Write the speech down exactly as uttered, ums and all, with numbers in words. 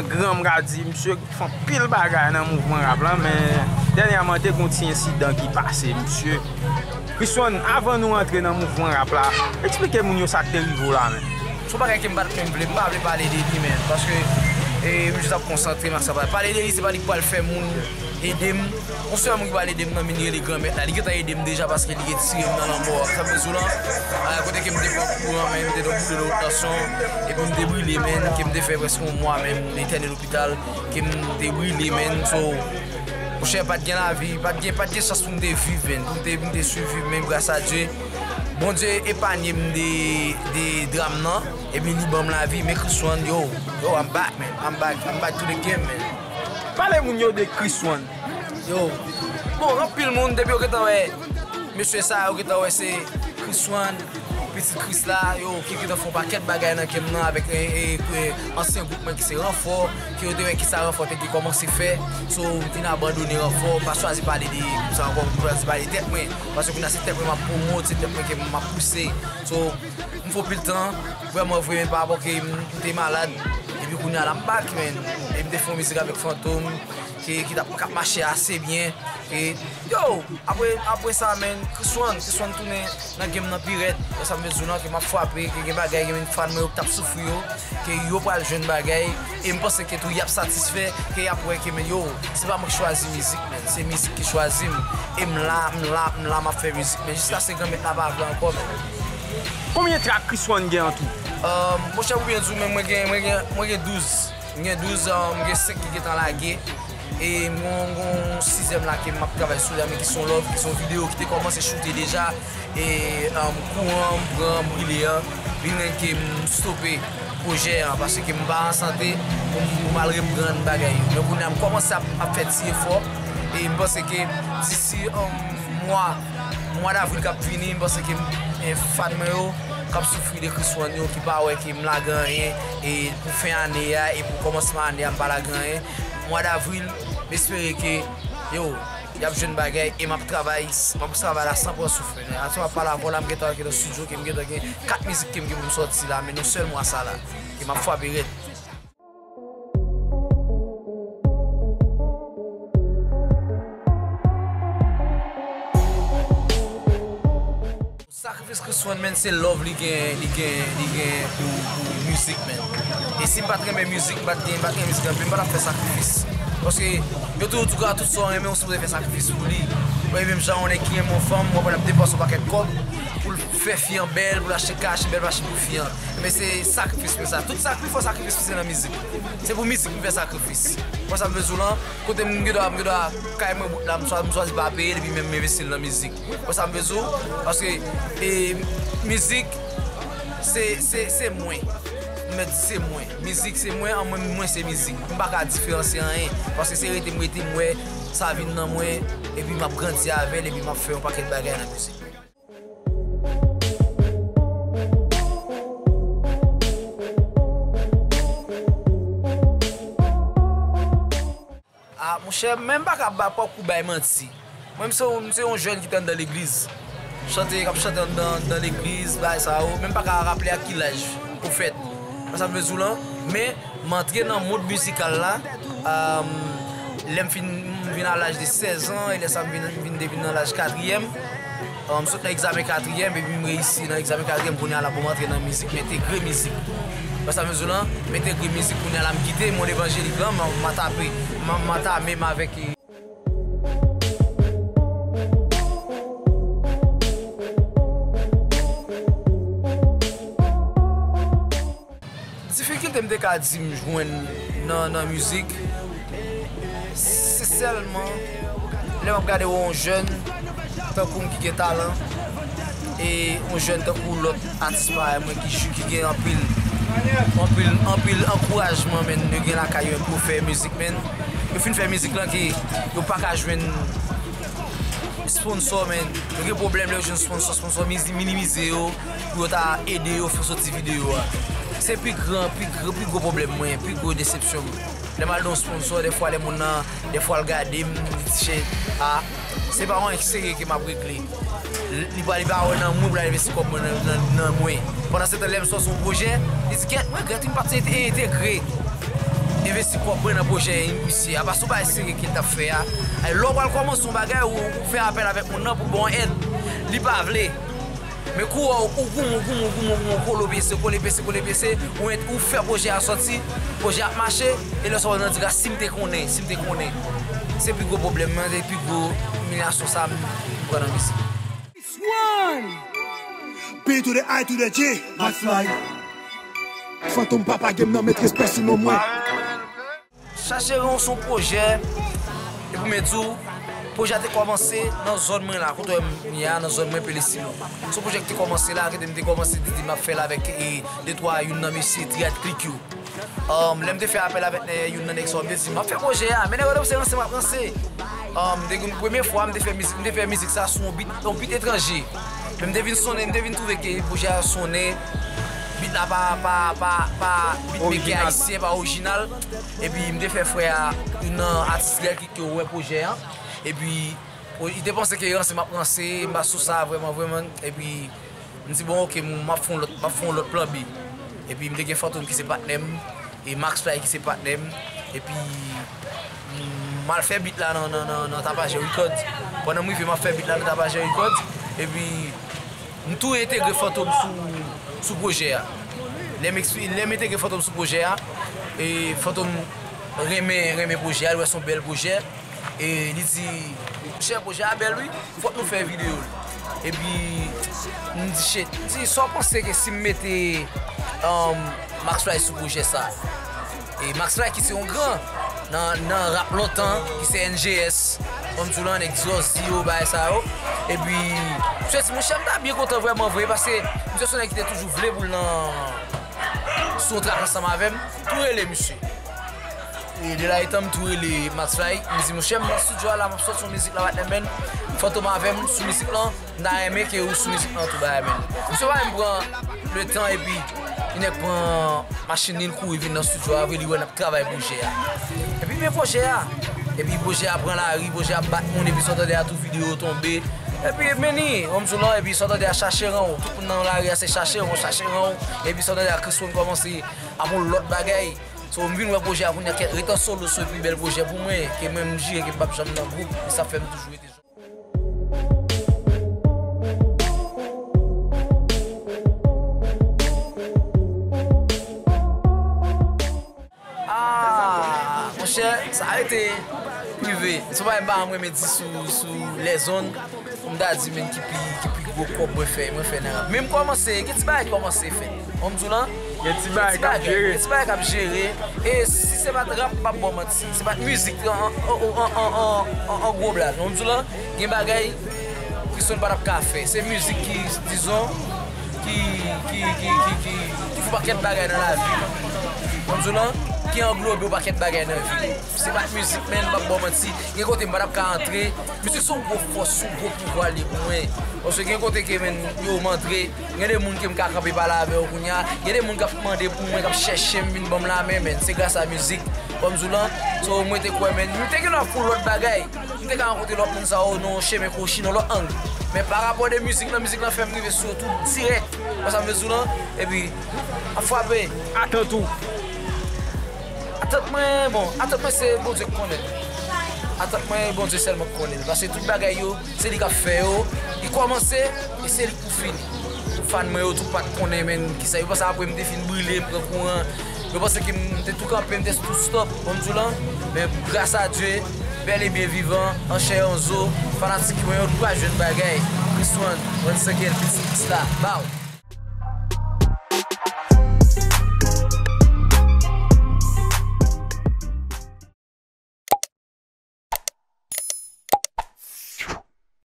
Gran, m ka di, misye fè anpil bagay nan mouvman rap la, men dènyèman, te gen yon ti ensidan ki pase, misye. Chris One, avan nou antre nan mouvman rap la, eksplike moun yo sa k te rive w la, men. Se yon bagay ke m pa t menm vle, m pa vle pale de li, men, paske, e, m jis ap konsantre m ak sa. Pale de li, se pa li k pral fè moun ede m. Yon sèl moun ki pral ede m nan men li rele Granmèt la. Li gentan ede m deja paske li retire m nan lanmò a. Sa m bezwen lan, a, kote ke m te pran kouran, men m te nan boule nan wotansyon, epi m te brile, men, ke m te fè prèske yon mwa, men, m te entène lopital, ke m te brile, men. So, monchè, pa t gen lavi, pa t gen, pa t gen chans pou m te viv, men. Pou m te, pou m te siviv, men gras a Dye, Bondye epanye m de, de dram nan, epi li ban m lavi, men Chris One, yo, yo, I'm back, man, I'm back, I'm back to the game, man. Pale moun yo de Chris One. Yo. Bon, anpil moun, depi yo gentan wè mesye sa, yo gentan wè se Chris One, pitit Chris la, yo, ki gentan fè yon pakèt bagay nan game nan avèk, e, e, e, ansyen gwoup mwen ki se Ranfò, ke yo te wè kisa Ranfò te gen kòmanse fè. So, m fin abandone Ranfò, m pa chwazi pale de gwoup sa ankò, m chwazi pale tèt mwen. Paske kounye a se tèt mwen m ap pwomot, se tèt mwen ke m ap pouse. So, m fè anpil tan, vrèman vre, men pa rapò ke m, m te malad. Epi kounye a la, m back, man. Epi m te fè yon mizik avèk Fantom, ki, ki t ap, k ap mache ase byen. E, yo, apre, apre sa, man, Chris One, Chris One tounen nan game nan pi rèd. Wè sa m vle di w lan, ke m ap frape, ke gen bagay, gen fan mwen yo k t ap soufri yo, ke yo pral jwenn bagay. E m panse ke tou y ap satisfè, ke y ap wè ke, men yo, se pa mwen k chwazi mizik, men se mizik ki chwazi m. E m la, m la, m la, m ap fè mizik. Men jiskaske Granmèt la pa vle ankò, men. Konbyen track Chris One gen an tou? Ahn, monchè, pou byen di w, men mwen gen, mwen gen, mwen gen douz. M gen douz, ahn, m gen senk ki gentan lage. E m gon, gon sizyèm la ke m ap travay sou li a, men ki se yon love, ki se yon videyo ki te kòmanse choute deja. E, ahn, kouran m pran, m brile an, vin rann ke m stope pwojè an, paske m pa an sante pou m, pou m al reprann bagay yo. Men kounye a, m kòmanse ap, ap fè ti efò, e m panse ke disi, ahn, mwa, mwa davril k ap vini, m panse ke, e, fan mwen yo k ap soufri de Chris One yo, ki pa wè ke m lage anyen, e pou fen ane a, e pou kòmansman ane a, m pa lage anyen. Mwa davril, m espere ke, yo, y ap jwenn bagay, e m ap travay, m ap travay la san pran souf, men. Atè m ap pale avè w la, m gentan antre nan estidyo, ke m gentan gen kat mizik ke m gen pou m sòti la, men nan sèl mwa sa la, ke m ap frape rèd. Sakrifis Chris One, men, se love li gen, li gen, li gen pou, pou mizik, men. E si m pa t renmen mizik, m pa t gen, m pa t renmen mizik anpil, m pa t ap fè sakrifis. Paske yo toujou di, tout sa w renmen, ou sipoze fè sakrifis pou li. Ou wè, menm jan yon nèg ki renmen yon fanm, w ap wè l ap depanse yon pakèt kòb pou l fè fi an bèl, pou l achte kay, achte bèl machin pou fi an. Men se sakrifis pou sa. Tout sakrifis, fò sakrifis pase nan mizik. Se pou mizik m fè sakrifis. Ou wè sa m vle di w lan, kote m gen dwa, m gen dwa, kay mwen bout la, m chwa-, m chwazi pa peye l, epi menm m envesti l nan mizik. Ou wè sa m vle di w? Paske, e, mizik, se, se, se mwen. M mèt di se mwen. Mizik se mwen, an mwen, mwen se mizik. M pa ka diferansye anyen. Paske se rete m rete, m wè sa vin nan mwen, epi m ap grandi avè l, epi m ap fè yon pakèt bagay nan mizik. Ah, monchè, men m pa ka ba, pa kou bay manti. Mwen, m se yon, m se yon jèn ki te anndan legliz. Chante, k ap chante anndan, anndan legliz, bagay sa yo. Men m pa ka raple ak ki laj, ofèt. Wè sa m vle di w lan. Men, m antre nan mond mizikal la, um, lè m fin, m vin a laj de sèz an, e lè sa m vin, m vin, te vin nan laj katriyèm. Ahn, m sot nan egzamen katriyèm, epi m reyisi nan egzamen katriyèm, kounye a la pou m antre nan mizik, m entegre mizik. Wè sa m vle di w lan, m entegre mizik, kounye a la m kite mond evanjelik lan, m, m atame, m, m atame m avèk, e, difikilte m te ka di m jwenn nan, nan mizik, se sèlman lè m ap gade yon jèn tankou m ki gen talan, e yon jèn tankou lòt atis parèy mwen ki, ki gen anpil, anpil, anpil ankourajman, men yo gen lakay yo pou fè mizik, men yo fin fè mizik lan ke yo pa ka jwenn sponsò, men yo gen pwoblèm lè yo jwenn sponsò, sponsò mizi-, minimize yo pou yo ta ede yo fè soti videyo a. Se pi gran, pi gran, pi gwo pwoblèm mwen, pi gwo desepsyon m. Lè m al nan yon sponsò, dèfwa lè moun nan, dèfwa l gade m, li di, "Chè, a, se pa yon serye ke m ap regle." Li pa, li pa wè nan mwen pou l al envesti kòb mwen nan, nan, nan mwen. Pandan se tan, lè m sòti yon pwojè, li di, "Gèt, mwen gèt, m pa t entegre." Envesti kòb mwen nan pwojè misye a, paske w pa eseye ke l t ap fè a. Lè w pral kòmanse yon bagay, ou, ou fè apèl avèk moun nan pou ba w èd, li pa vle. Men kou w, ou goumen, ou goumen, ou goumen, ou goumen, ou kole pyese, kole pyese, kole pyese, ou ent-, ou fè pwojè a sòti, pwojè a ap mache, e lè sa w nan di, "A, si m te konnen, si m te konnen." Se pi gwo pwoblèm nan, se pi gwo imilyasyon sa m pran nan mizik. P to the I to the J, Max Life. Fantom papa game nan met respè sou non mwen. Chache Ran w se yon pwojè, e pou mwen di w, pwojè a te kòmanse nan zòn mwen la, kote w wè m ye a, nan zòn mwen Pelesilo. Se yon pwojè ki te kòmanse la, kote m te kòmanse di, di m ap fè l avèk, e, de twa youn nan mesye Triad Click yo. Um, lè m te fè apèl avèk nèg youn nan nèg sa yo, m te di, "M ap fè pwojè a, men nèg yo di se ranse m ap ranse." Um, m te gen premye fwa, m te fè mizik, m te fè mizik sa sou yon beat, yon beat etranje. Men m te vin sonnen, m te vin twouve ke pwojè a sonnen, beat la pa, pa, pa, pa beatmaker ayisyen, pa orijinal. Epi m te fè frè a, youn nan atis Triad Click yo wè pwojè an. Epi, li te panse ke ranse m ap ranse, m pa sou sa vrèman, vrèman. Epi, m di, "Bon, oke, m, m ap fè yon lòt, m ap fè yon lòt plan B." Epi, m te gen Fantom ki se patnè m, e Max Fly ki se patnè m. Epi, m, m al fè beat la nan, nan, nan, nan Tapajè Records. Pandan m rive, m ap fè beat la nan Tapajè Records. Epi, m tou entegre Fantom sou, sou pwojè a. Lè m ekspli-, lè m entegre Fantom sou pwojè a, e Fantom renmen, renmen pwojè a, li wè se yon bèl pwojè. E li di, "Monchè, pwojè a bèl wi, fòk nou fè videyo l." Epi, m di, "Shit," m di, "Sa w panse ke si m mete, um, Max Fly sou pwojè sa?" E Max Fly ki se yon gran nan, nan rap lontan, ki se N G S, kòm di w lan, nèg Zòzi yo, bagay sa yo. Epi, misye di, "Monchè, m ta byen kontan vrèman vre, paske misye se yon nèg ki te toujou vle pou l nan, sou yon trak ansanm avè m." Tou rele misye. E de la etan m tou rele Max Fly, m di, "Monchè, m nan estidyo a la, m ap sòti yon mizik la, patnè m, men Fantom avè m sou mizik lan, m ta renmen ke ou sou mizik lan tou, bagay, men." Misye pa menm pran letan, epi li nèk pran machin li, l kouri vin nan estidyo a, vre li wè n ap travay pwojè a. Epi men pwojè a. Epi pwojè a pran lari, pwojè a bat moun, epi sa w tande a tou videyo tonbe. Epi men ni, kòm di w lan, epi sa w tande a Chache Ran w. Tout moun nan lari a se Chache Ran w, Chache Ran w. Epi sa w tande a Chris One kòmanse ap yon lòt bagay. So, m vin wè pwojè a kounye a, kèt, ret an solo, se pi bèl pwojè pou mwen, ke mwen m jire ke m p ap janm nan gwoup, e sa fè m toujou rete jòj. Ah, monchè, sa rete prive. Se yon bagay m pa janm renmen di sou, sou lèzonn. Pou m ta di, men, ki pi, ki pi gwo kòb mwen fè, mwen fè nan rap. Men m kòmanse, gen ti bagay k kòmanse fèt. Bon, m di w lan, gen ti bagay k ap jere. Gen ti bagay k ap jere. E si se pa t rap, m p ap ba w manti. Si se pa t mizik an, an, an gwo blaz. Bon, m di w lan, gen bagay Chrisone pa t ap ka fè. Se mizik ki, dizon, ki, ki, ki, ki, ki, ki fè yon pakèt bagay nan lavi. Bon, m di w lan, ki anglobe yon pakèt bagay nan vi. Si se pa t mizik, men, m p ap ba w manti. Gen kote m pa t ap ka antre. Mizik se yon gwo fòs, se yon gwo pouvwa li ye pou mwen. Paske gen kote ke, men, yo, m antre, gen de moun ke m ka kanpe pale avè yo kounye a. Gen de moun k ap mande pou mwen, k ap chèche m, vin ban m lamen, men. Se gras a mizik. Kòm di w lan, so, mwen te kwè, men, m te gen dwa fè yon lòt bagay. M te ka rankontre lòt moun sa yo nan yon chemen kwochi, nan lòt ang. Men pa rapò de mizik lan, mizik lan fè m rive sou yo tou dirèk. Wè sa m vle di w lan? Epi, ap frape. Atant ou? Atant mwen, bon, atant mwen se Bondye k konnen l. Atant mwen, Bondye sèlman k konnen l. Paske tout bagay yo, se li k ap fè yo. Li kòmanse, e se li k pou fini. Fan mwen yo tou pa t konnen, men, kisa yo panse apre m te fin brile, m pran kouran. Yo panse ke m te tou kanpe, m te tou stop, bon, m di w lan. Men, gras a Dye, bèl e byen vivan, an chè e an zo, fanatik mwen yo, nou pral jwenn bagay. Chris One, One Second, Piti X la, bow!